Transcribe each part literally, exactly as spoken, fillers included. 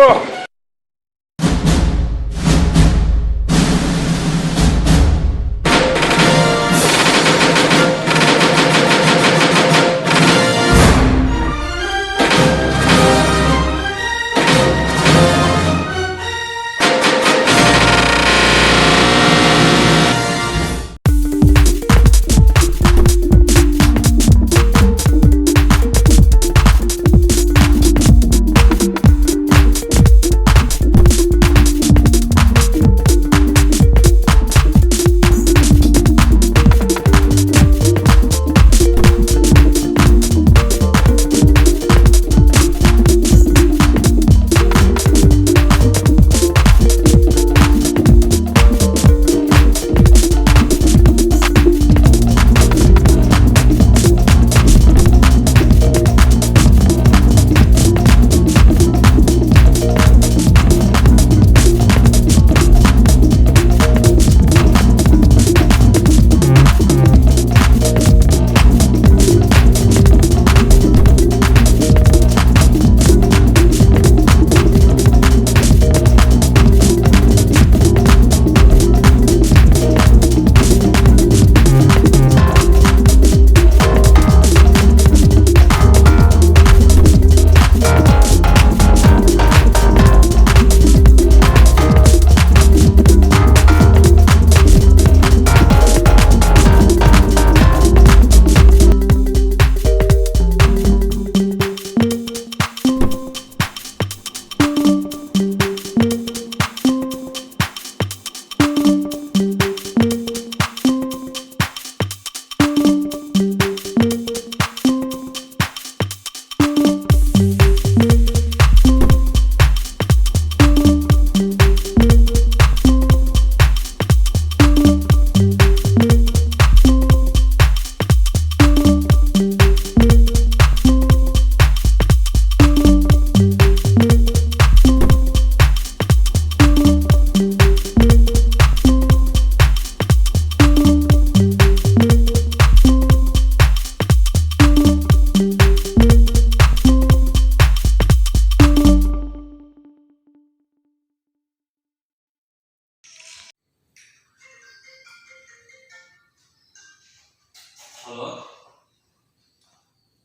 Halo?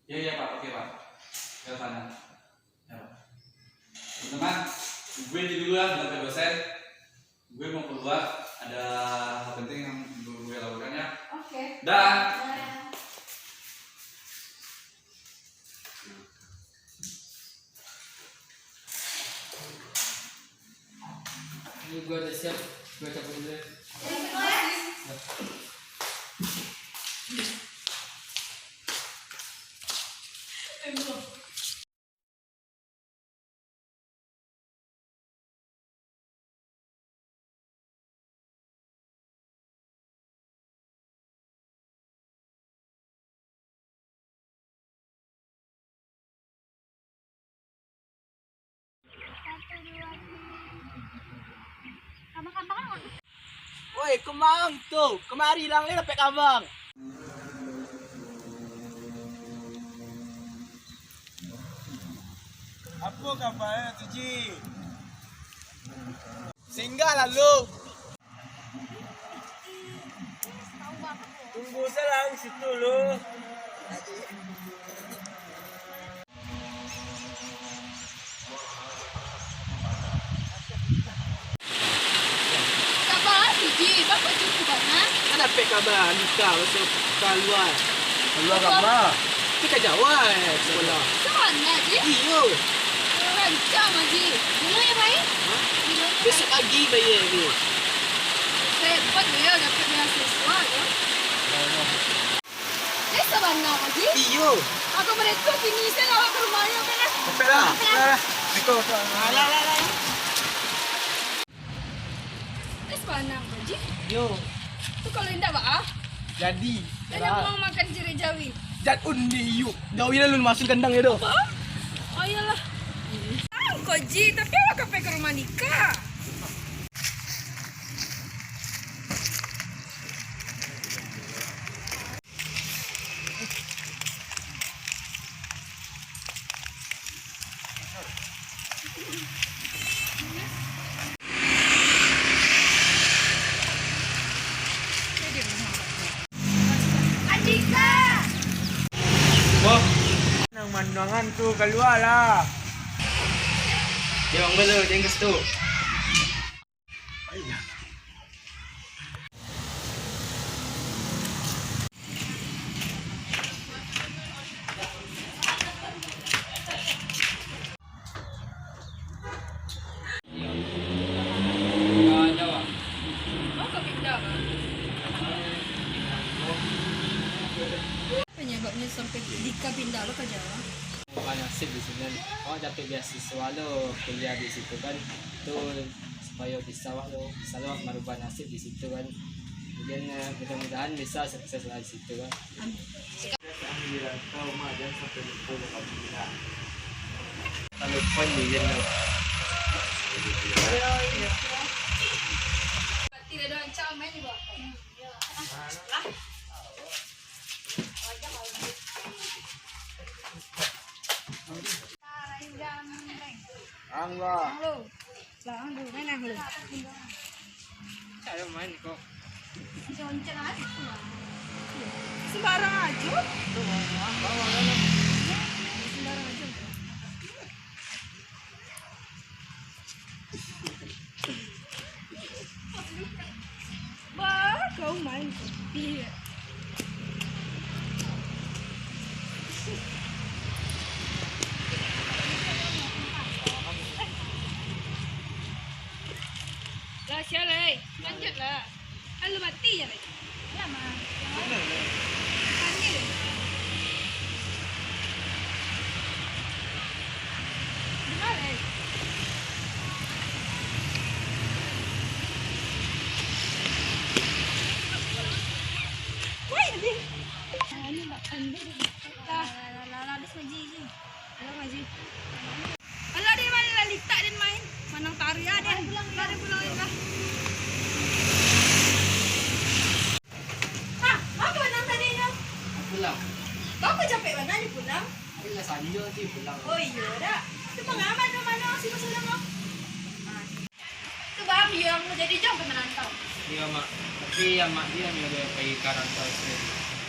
Ya, ya, Pak. Oke, Pak. Saya ke sana. Ya, Pak. Teman-teman, gue izin dulu ya, dengan Pak dosen. Gue mau keluar, ada hal penting yang perlu gue lakukan ya. Oke. Dah. Dah. Ini gua udah siap, gua cabut dulu ya. Woi, kambang tu. Kamari lah, lai dapek kambang. Apo kabar tu, Ji? Singgah lalu. Tunggu salang situ lu. Kabar, Ji, baa cubo bana? Kan dapek kabar, nikah masuak kalua. Kalua kama? Ka Jawa, eh, sakolah. Sabana, Ji? Iyo. Rancak, Ji. Bilo yo, Pai? Hah? Bilo yo, Pai? Bisuak pagi bayia tu. Hebat yo, dapek beasiswa tu. Eh, sabana, Ji? Iyo. Ako baretu kini, sayo awak ka rumahnyo, oke lah? Oke lah. Oke lah. Oke lah. Alah, alah, alah. Eh, sabana, Ji? Iyo. Tu kalau indak baa? Jadi. Indak buang makan siriah jawi. Jan undi, iyo. Jawi lalu masuk kandang yo, doh. Apo? Oh, iyolah. Ah, ko Ji, tapi awak ka pai ka rumah nikah. Jangan tu, kalualah. Yo, Bang Belo, jangan ke situ. Penyebabnya sampai Dika pindah lo ka Jawa. Merubah nasib di siko. Awak dapek beasiswa lo kuliah di situ kan. Tu supayo bisa awak lo, bisa lo awak marubah nasib di situ kan. Kemudian, eh, mudah-mudahan bisa sukses lah di situ kan. Amin. Kalau pun di siko. Angga. Halo. Lah, angga, main angga. Cara main kok. Sembarang aja. Sembarang aja. Bah, kau main kopi. Lah, sial, eh. Lanjutlah. Kan lu mati je, eh. Lama. Tanya. Dengar, eh. Woi, Adi. Lah, lah, lah, lah, habis ngaji, Ji. Habis ngaji. Alah, den main lah litak, den main. Manang taruih ah, den. Lah, den pulang, den lah. Hah, apo nan tadi nyo? Pulang. Kau ko capek bana nyo pulang? Alah, sajo nanti pulang. Oh iyo, dak. Tu mangamal ka mano si Mas Ulang, oh? Tu bang, iyo, ang jadi jo pai marantau. Iyo, Mak. Tapi amak diam yo, pai ka rantau se.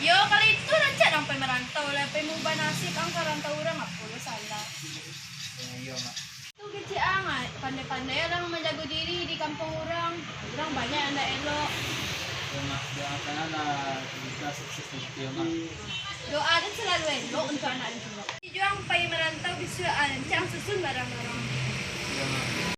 Yo, kalau itu rancak ang pai marantau lah, pai maubah nasib ang ka rantau urang, apo lo salah? Iyo, Mak. Tu kecek ang, ah, pandai-pandai ang manjago diri di kampuang urang. Urang banyak nan indak elok. Yo, Mak. Doakanlah kita sukses nanti, yo, Mak. Doa tu salalu elok untuak anak cucu. Juang pai marantau bisuak, ah, rancak ang susun barang-barang. Iyo, Mak.